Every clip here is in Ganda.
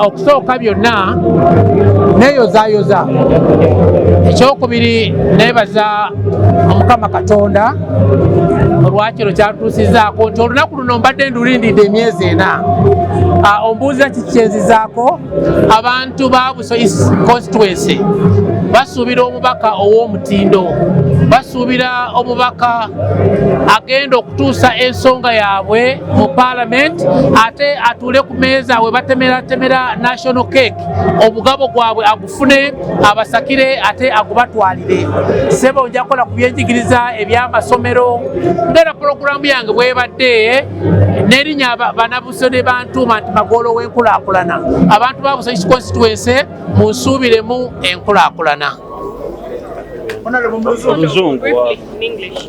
Okusooka byonna, neeyozayoza. Ekyokubiri, neebaza Omukama Katonda olwakiro kyatuusizaako nti olunaku luno mbadde ndulindidde emyezi 4. Ombuuza kiki kyenzizaako? Abantu ba Buso East Constituency basuubira omubaka ow'omutindo, basuubira omubaka agenda okutuusa ensonga yaabwe mu Parliament, ate atuule ku meeza we batemeratemera national cake, omugabo gwabwe agufune, abasakire ate agubatwalire. Sebo, nja kukola ku byenjigiriza, ebyamasomero, ngera pulogulaamu yange bwebadde n'erinnya banabuso ne bantuuma nti Magolo w'enkulaakulana. Abantu ba Buso East Constituency, munsuubiremu enkulaakulana. Oluzungu. Briefly in English.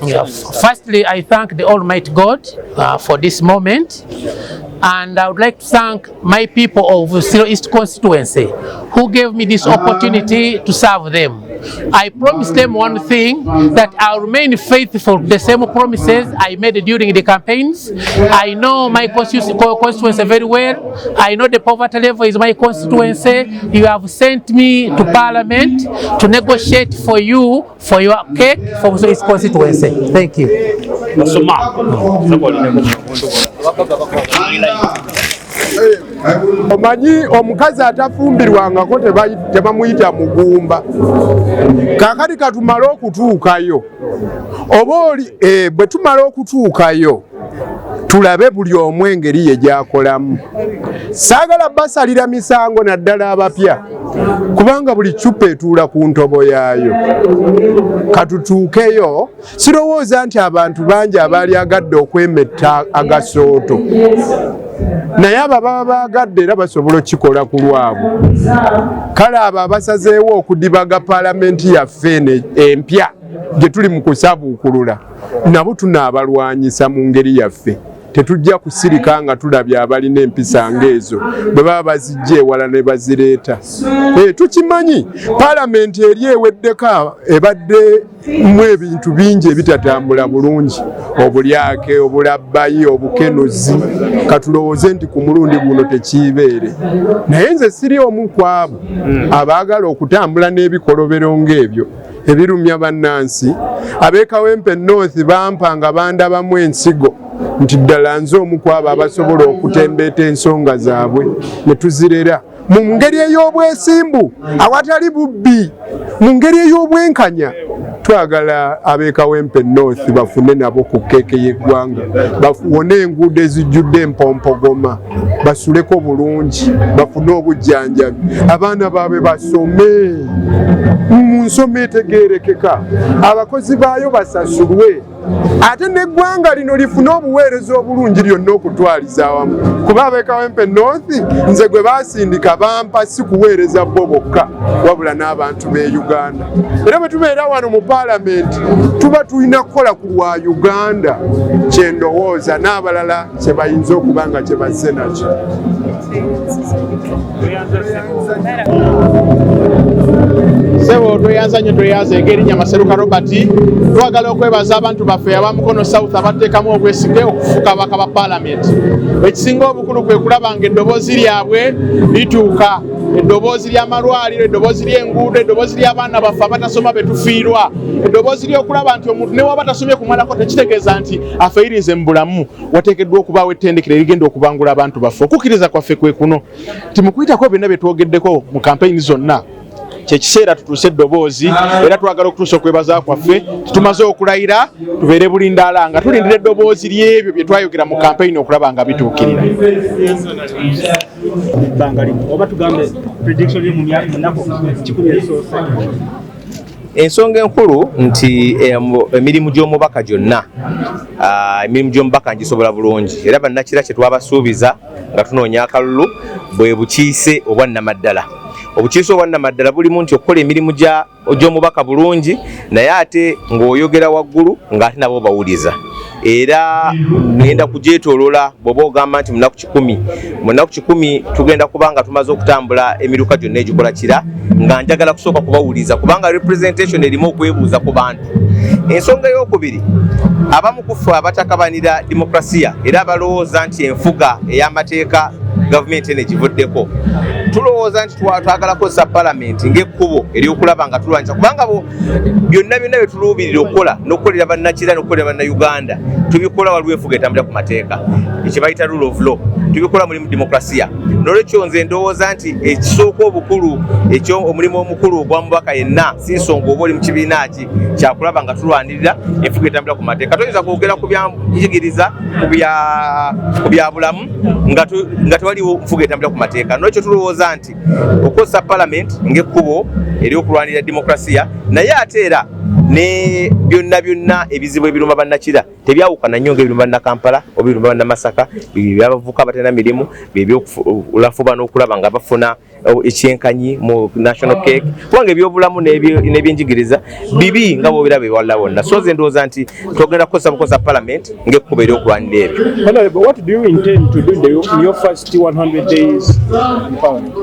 Yeah. Firstly, I thank the Almighty God for this moment. And I would like to thank my people of Busiro East Constituency who gave me this opportunity to serve them. I promised them one thing, that I'll remain faithful to the same promises I made during the campaigns. I know my constituency very well. I know the poverty level is my constituency. You have sent me to Parliament to negotiate for you, for your cake, for Busiro East Constituency. Thank you. Basoma. Omanyi omukazi atafumbirwangako tebamuyita mugumba. Kaakati katumale okutuukayo, oba oli bwe tumala okutuukayo tulabe buli omu engeri ye gyakolamu. Saagala basalira misango, naddala abapya, kubanga buli cupa etuula ku ntobo yaayo. Katutuukeyo. Sirowooza nti abantu bangi abaali agadde okwemetta agasooto, naye abo ababa baagadde era basobola okukikola ku lwabwe. Kale abo abasazeewo okudibaga paalamenti yaffe eno empya gye tuli mu kusabuukulula, nabo tunaabalwanyisa mu ngeri yaffe. Tetujja kusirika nga tulabye abalina empisa ng'ezo bwe baba bazijja ewala ne bazireeta. Tukimanyi paalamenti eri eweddeko ebadde mu ebintu bingi ebitatambula bulungi, obulyake, obulabbayi, obukenuzi. Katulowooze nti ku mulundi guno tekiibeere, naye nze siri omu ku abo abaagala okutambula n'ebikolobero ng'ebyo ebirumya bannansi. Ab'e Kawempe North bampa nga bandabamu ensigo nti ddala nze omu ku abo abasobola okutembeeta ensonga zaabwe ne tuzirera mu ngeri ey'obwesimbu, awatali bubbi, mu ngeri ey'obwenkanya. Twagala ab'e Kawempe North bafune nabo ku keeke y'eggwanga, bawone enguudo ezijjudde empompogoma, basuleko bulungi, bafune obujjanjabi, abaana baabwe basome mu nsoma etegeerekeka, abakozi baayo basasulwe, ate n'eggwanga lino lifune obuweereza obulungi lyonna okutwaliza awamu. Kuba ab'e Kawempe North nze gwe baasindika bampa si kuweereza bo bokka, wabula n'abantu b'e Uganda. Era bwe tubeera wano mu paalamenti tuba tulina kukola ku lwa Uganda, kyendowooza n'abalala kye bayinza okuba nga kye bazze nakyo. Sebo, tweyanza nnyo, tweyanza engerinnya Maseruka Robert. Twagala okwebaza abantu baffe aba Mukono South abateekamu obwesige okufuuka ababaka ba paalamenti. Ekisinga obukulu kwe kulaba nga eddoboozi lyabwe lituuka, eddoboozi ly'amalwaliro, eddoboozi ly'enguudo, eddoboozi ly'abaana baffe abatasoma betufiirwa, eddoboozi ly'okulaba nti omuntu ne waba tasomye kumalako tekitegeeza nti afeyirinze mu bulamu. Wateekeddwa okubaawo ettendekero erigenda okubangula abantu baffe. Okukkiriza kwaffe kwe kuno nti mu kuyitako byonna bye twogeddeko mu kampeyini zonna, kyekiseera tutuuse eddoboozi, era twagala okutuusa okwebaza kwaffe. Tumaze okulayira, tubeere bulindaala nga tulindira eddoboozi ly'ebyo bye twayogera mu kampeyini okulaba nga bituukirira. Oba tugambe prediction yo mu nnaku 100 ezisoose? Ensonga enkulu nti emirimu gy'omubaka gyonna, emirimu gy'omubaka ngisobola bulungi, era bannakira kye twabasuubiza nga tunoonya akalulu bwe bukiise obwannamaddala. Obukiise obwannamaddala bulimu nti okukola emirimu gy'omubaka bulungi, naye ate ng'oyogera waggulu ng'ate nabo bawuliza. Era ngenda kugyetoolola. Bw'oba ogamba nti munaku 100, munaku 100 tugenda kuba nga tumaze okutambula emiruka gyonna egikola Kira, nga njagala kusooka kubawuliza, kubanga representation erimu okwebuuza ku bantu. Ensonga eyokubiri, abamu ku ffe abatakabanira demokrasiya era abalowooza nti enfuga ey'amateeka gavumenti eno egivuddeko, tulowooza nti twagala kukozesa palamenti ng'ekkubo ery'okulaba nga tulwanyisa, kubanga byonna byonna bye tuluubirira okukola n'okukolera bannakira n'okukolera bannayuganda tubikola waliwo enfuga etambulira ku mateeka, ekye bayita rule of law, tubikola mulimu demokrasiya. Nolwekyo nze ndowooza nti ekisooka obukulu, ekyo omulimu omukulu ogwa mubaka yenna, si nsonga oba oli mu kibiina ki, kyakulaba nga tulwanirira enfuga etambulira ku mateeka. Toyinza kwogera ku byanjigiriza, ku bya bulamu nga tewaliwo nfuga etambulira ku mateeka. Nolwekyo tulowooza nti okukozesa palamenti ng'ekkubo ery'okulwanirira demokrasiya, naye ate era ne byonna byonna ebizibu ebiruma bannakira tebyawukana nnyo ng'ebiruma bannakampala oba ebiruma bannamasaka, byabavubuka abatalina mirimu, byebyokulafuna n'okulaba nga bafuna ekyenkanyi mu national cake, kubanga ebyobulamu n'ebyenjigiriza bibi nga bwobiraba ewalala wonna. So nze ndowooza nti twogenda kukozesa bukozesa parliament ng'ekkubo ery'okulwanira ebyo. Honorable, what do you intend to do in your first 100 days in parliament?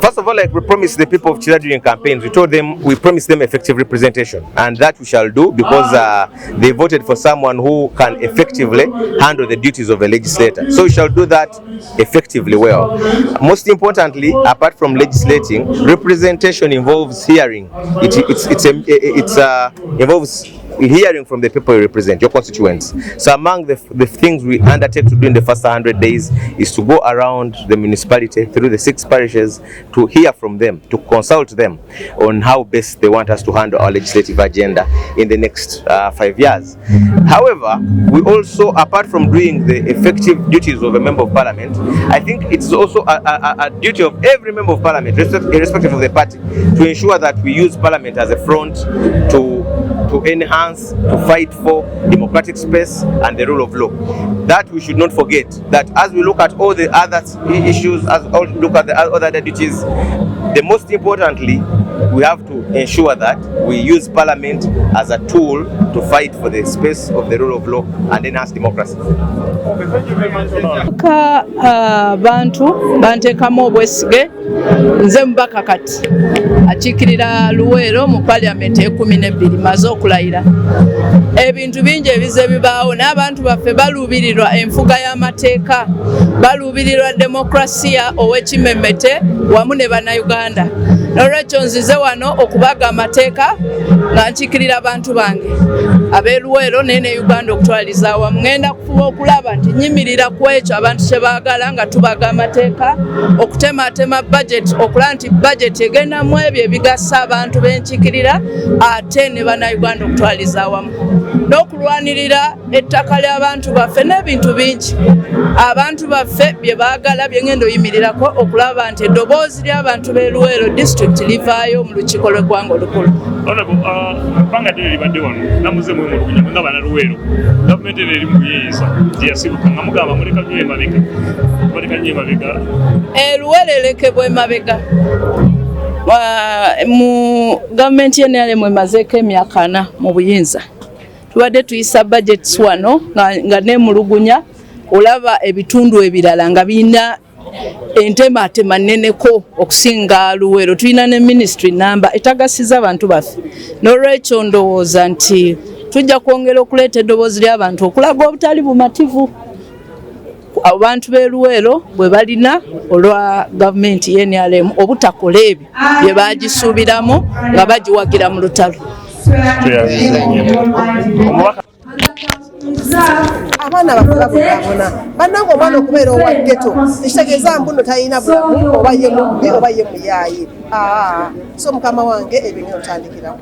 First of all, like we promised the people of Kira during campaigns, we told them, we promised them effective representation, and that we shall do because they voted for someone who can effectively handle the duties of a legislator. So we shall do that effectively well. Most importantly, apart from legislating, representation involves hearing. It, it's, a, it's involves hearing from the people you represent, your constituents. So among the things we undertake to do in the first 100 days is to go around the municipality through the six parishes to hear from them, to consult them on how best they want us to handle our legislative agenda in the next 5 years. However, we also, apart from doing the effective duties of a member of parliament, I think it's also a duty of every member of parliament, irrespective of the party, to ensure that we use parliament as a front to enhance, to fight for democratic space and the rule of law. That we should not forget that as we look at all the other issues, as all look at the other duties, the most importantly, we have to ensure that we use parliament as a tool to fight for the space of the rule of law and enhance democracy. Ka abantu banteekamu obwesige, nze mubaka kati akiikirira Luweero mu parliament 12. Maze okulayira. Ebintu bingi ebize bibaawo, naye abantu baffe baluubirirwa enfuga y'amateeka, baluubirirwa demokrasiya ow'ekimemmete wamu ne bannayuganda. Nolwekyo nzize wano okubaga amateeka nga nkiikirira abantu bange ab'e Luweero naye ne Uganda okutwaliza awamu. Ŋŋenda kufuba okulaba nti nyimirira ku ekyo abantu kye baagala nga tubaga amateeka, okutematema budget, okulaba nti budget egendamu ebyo ebigasa abantu benkiikirira ate ne bannayuganda okutwaliza awamu, n'okulwanirira ettaka ly'abantu baffe n'ebintu bingi abantu baffe bye baagala bye ngenda oyimirirako okulaba nti eddoboozi ly'abantu b'e Luweero District livaayo mu lukiiko lw'eggwanga olukulu. Honorable, ebbanga ddene libadde wano namuze mwemulugunya mwe nga banaluweero, gavumenti eno eri mu buyinza gye yasibuka nga mugamba muleka nnyo emabega, baleka nnyo emabega. Eluweero erekebwa emabega. Mu gavumenti y'NRM emazeeko emyaka 40 mu buyinza, tubadde tuyisa budgets wano nga nemulugunya, olaba ebitundu ebirala nga birina entematema nneneko okusinga Luweero. Tulina ne ministry namba etagasiza abantu baffe. N'olwekyo ndowooza nti tujja kwongera okuleeta eddoboozi ly'abantu okulaga obutali bumativu abantu b'e Luweero bwe balina olwa gavumenti y'NRM obutakola ebyo bye bagisuubiramu nga bagiwagira mu lutalo. Tweyanziza nnyo omubaka. Abaana baffe babonaabona bannange. Omwana okubeera owa ghetto tekitegeeza mbuno talina bulamu, oba ye mubbi, oba ye muyaaye. Aa, so mukama wange, ebyo ngenda otandikirako.